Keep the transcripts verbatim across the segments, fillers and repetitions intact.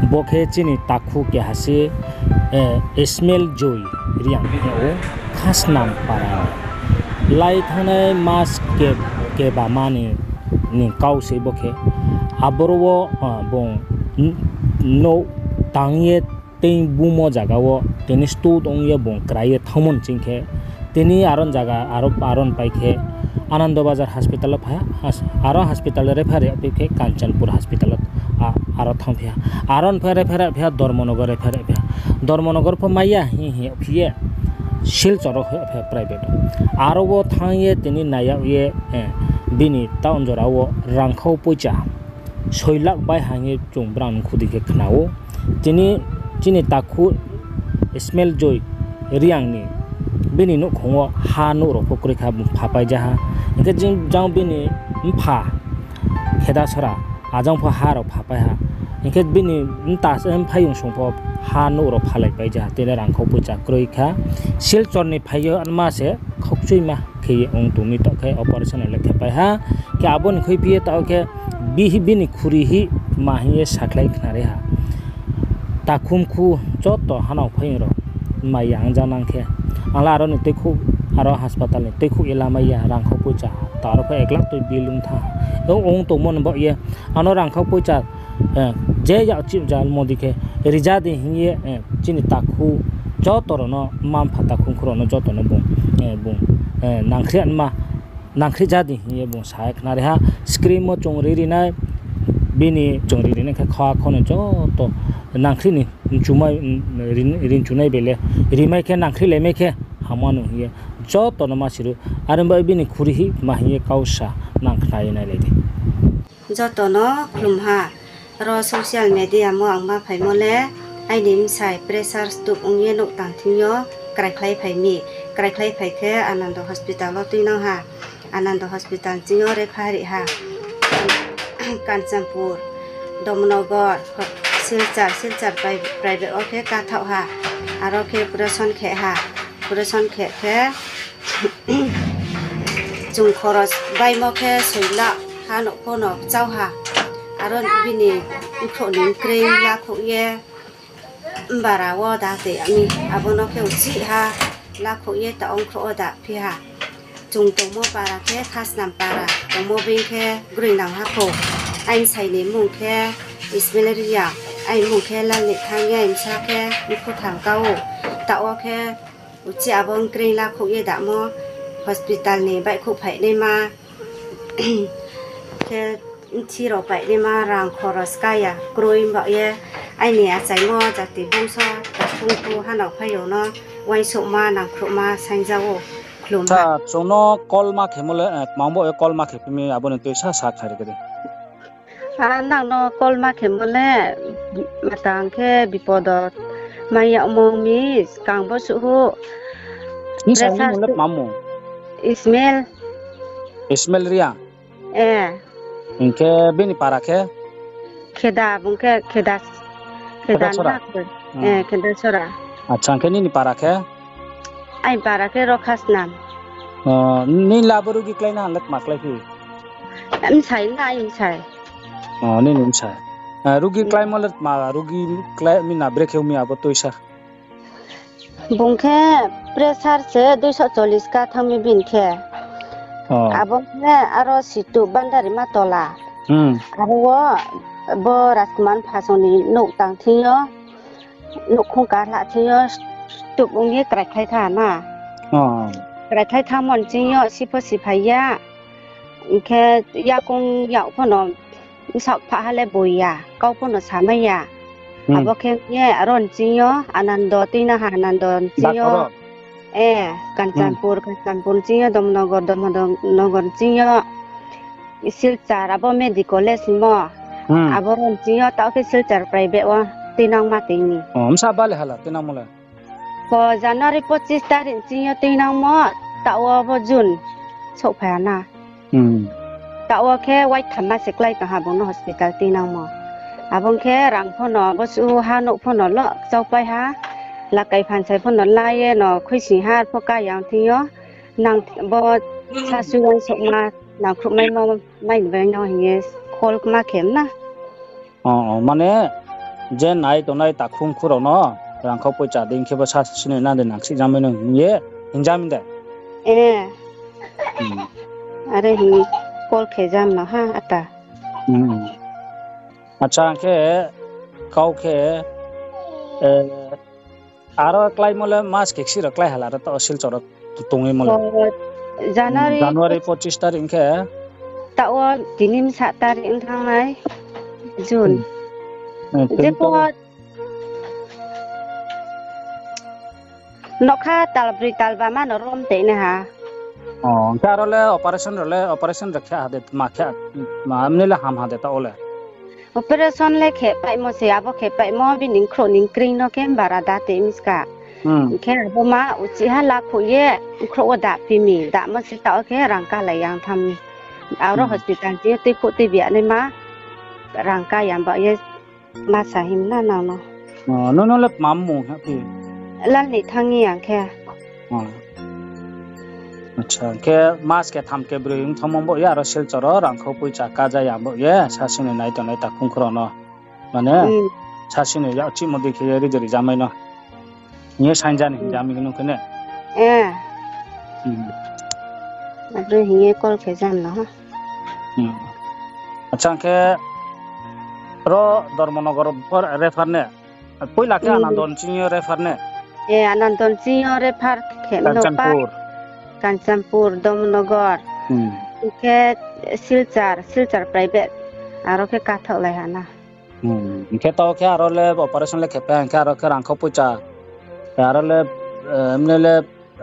Bo khe chini takhu keha se, Ismail Joy Reang hing ou, Khasnam para ni. Lai thanngnai mas ke-, kebama ni, ni kau se bo khe. Aboro wo, bung n-, nouh tang ye tei bumo zaga wo tini stu tong ye bung krai ye thanngmo ni ching khe, tini aro zaga aro, aro ni pai khe Anando Bazar hospital wo phai ha, aro hospital refer yagphi khe Kanchanpur hospital wo, aro thanngphi ha. Aro ni pho refer yagphi ha, Dharmanagar refer yagphi ha. Dharmanagar pho mai ya hing hing yagphi ye Silchar wo hoihphi ha private wo. Aro wo thanng ye tini nai yag ye, bini town jora wo rangkhau poicha soi lakh bai ha hing ye chung brang ni khudi khe khna ou. Tini chini takhu Ismail Joy Reang ni bini nouhkhong wo ha nouh rao pho kroi kha, bung phapai ja ha. Hing khe jang bini mpha Khedasora, ajang pho ha rao phapai ha. Hing khe bini mta se mphaiyong song pho ha nouh rao phalaipai ja ha, tini rangkhau poicha kroi kha. Silchar ni phai ye anma se khaukchuima khe ye ong tong mi, taoh khe operation le khepai ha. Khe abo ni khuiphi ye taoh khe bini khuri hi ma hing ye sakhlai khnari ha. Takhumkhu joto hanao phaiyong rao mai ya ongjanang khe. Ang le aro ni tuikhouh, aro hospital ni tuikhouh ye lamai ya, rangkhau poicha, ta aro pho ek lakh toi bill ong tha. Ong tongmo ni baoh ye, ano rangkhau poicha, je yak chih ja modi khe, rija di hing ye, chini takhu joto rao no, mma mpha takhumkhu rao no joto no bung, bung, nangkhri anma, nangkhri ja di hing ye bung sa ye khnari ha. Screen wo chung ri ri nai, bini chung ri ri nai khe kha kho no joto nangkhri ni rinchunai bai le, rimai khe nangkhri laimai khe hamma no hing ye joto no ma si ru. Are bai bini khuri hi ma hing ye kau sa nang khna ye nailai di. Joto no khlum ha. Ro social media mo ang ma phaimo le, aini bsai pressure stroke ong ye nouh tang thing yo kraikhlai phai mi. Kraikhlai phai khe Anando hospital wo tuinang ha. Anando hospital ching yo refer ri ha. Kanchanpur, Dharmanagar, Silchar, Silchar private wo khe kathaoh ha. Aro khe operation khe ha. Operation khe khe chung khoros baimo khe soi lakh ha nouh pho no kchau ha. Aro bini bkhrouh ni bkreing lakhouh ye mbara wo da toi yag mi, abo no khe uchih ha, lakhouh ye taoh ongkhrouh wo daphi ha. Chung tongmo para khe Khasnam para, tongmo being khe Groinam hakhou. Aini bsai ni mmung khe Ismail Reang, aini mmung khe Lalnihthang, aini bsa khe Mkhutham ka ou. Taoh wo khe uchih abo bkreing lakhouh ye damo hospital ni baihkhouh phainaima khe, bthi rao phainaima rang khoros ka ya kroi baoh ye, aini achaimo jati bongso takhumkhu hanao phaiyong no uaingsouhma nangkhruhma saingja ou. Khlum ha. Chung no call ma khemo le, tma bo ye call ma khe phi mi abo ni tuisa sa khnari khe di. A, nang no call ma khemo le, matang khe bipodo mai yagmo mi, kang bo suh hu. Ismail Reang. Hing khe bini para khe? Kheda, bung khe Kheda, Kheda Sora. Khedasora. Acha, hing khe nini para khe? Aini para khe ro Khasnam. Nini le abo rugi klái na ha le tma klái phi? Bsai na, aini bsai. Nini bsai. Rugi kláimo le tma rugi klái mi na brekhe ong mi abo tuisa? Bung khe pressure se দুইশো চল্লিশ ka thanng mi bini khe. Abo khe aro situ Bandarima tola. Aro wo bo Rajkumar phasong ni nouh tang thing yo, nouhkhong karla thing yo, stroke ong ye kraikhlai tha na. Kraikhlai thanngmo ni ching yo sipho siphai ya. Hing khe yakoung yak pho no bsaoh phah ha le boi ya, kau pho no samai ya. Abo khe ye aro ni ching yo Anando tuinang ha, Anando ni ching yo, Kanchanpur, Kanchanpur ni ching yo Dharmanagar, Dharmanagar ni ching yo Silchar, abo medical college hingmo. Abo ro ni ching yo taoh khe Silchar private wo tuinangma tei ni. Bsa bale hala tuinangmo le? Pho January পঁচিশ তারিখ ni ching yo tuinangmo, taoh wo bo June souhphai ha na. Taoh wo khe waithamma se klái tong ha bung no hospital tuinangmo. Abo khe rang pho no, bo suh ha nouh pho no lo kchaupai ha, lakai phansai pho no la ye no khuising ha pho ka yang thing yo, nang bo sasu uaingsouhma nangkhruhmaimo mai ni bai no hing ye call ma khe na. Mane, je nai tongnai takhung khu rao no rangkhau poicha dei khe bo sa sini na de nangsi jamai no hing ye, hing jami de? Eh. Hmm. Are hing call khe jam no ha ata. Hmm. Acha, hing khe kau khe, eh, aro kláimo le mas khe ksih rao klái hala ro taoh Silchar wo tongimo le. O, January January pochis tarik hing khe? Taoh wo tini bsa tarik ong thanngnai, June. Hmm. Eh, je tini ko taoh nokha talbroi talba ma no rom tei nai ha. O, hing khe aro le operation rao le, operation rao khe ha de, ma khe, ma mni le ham ha de taoh wo le? Operation le khe paimo se, abo khe paimo bini khrouh ni kring no khe bara da tei miska. Hmm. Hing khe abo ma uchih ha lakhuh ye khrouh wo da phi mi, damo se taoh wo khe rang kalai yang tham mi. Aro Hmm. hospital ching yo tuikhouh tui bia naima rang ka yang ba ye ma sa him na nang no. O, nung no le tma mung ha phi? Lal ni thang ni yang khe. O. Acha, hing khe mas khe tham khe broi ong thangmo bo ye aro Silchar wo rangkhau poicha kaja yang bo ye, sa sini nai tongnai takhung khu rao no. Mane, Hmm. sa sini yak chihmo dei khe ye ri de ri jamai no. Hing ye sainja ni hing jami nung khe ne? Eh. Hmm. Abo hing ye call khe jam no ha. Hmm. Acha, hing khe ro Dharmanagar refer ne? Poila khe Hmm. Anandon ching yo refer ne? Eh, Anandon ching yo refer khe no pa. Kanchanpur. Kanchanpur, Dharmanagar. Hmm. Hing khe Silchar, Silchar private. Aro khe kathaoh lai ha na. Hmm. Hing khe taoh khe aro le operation le khe pai, hing khe aro khe rangkhau poicha. Aro le, eh, mne le,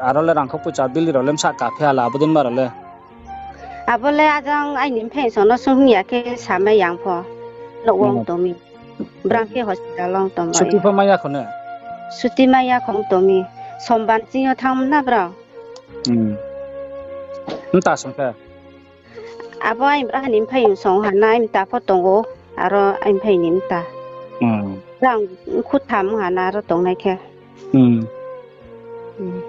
aro le rangkhau poicha bili rao le bsa ka phi hala abo din ma rao le? Abo le ajang aini mphaiyong song no sung hing ya khe samai yang pho. Nouh wo Hmm. tong mi. Brang khe hospital wo tong ba Suti ye. Pho mai ya kho ne? Suti mai ya kho tong mi. Sombar ching yo thanng na brao. Hmm. Mta song khe? Abo aini brao ni mphaiyong song ha na, aini mta pho tong ou, aro aini mphai ni mta. Hmm. Brang khu tham ha na aro tongnai khe. Hmm. Hmm.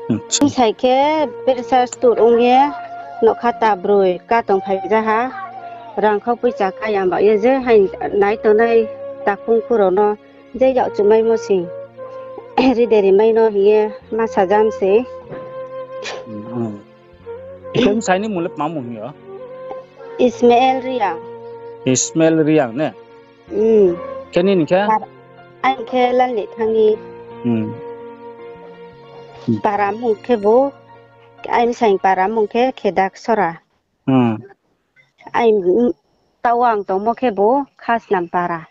Acha. Bsai khe pressure stroke ong ye nokha ta broi ka tongphai ja ha. Rangkhau poicha ka yang ba ye je hai nai tongnai takhung khu rao no je yak chumaimo sing ri de rimai no hing ye ma sa jam se. Hmm. Khe bsai ni mung le tma mung hing yo? Ismael Reang. Ismael Reang ne? Hmm. Khe nini khe? Aini khe Lalnihthangni. Hmm. Para mung khe bo, aini bsai ni para mung khe Khedaksora. Hmm. Aini, mm, taoh wo ang tongmo khe bo Khasnampara.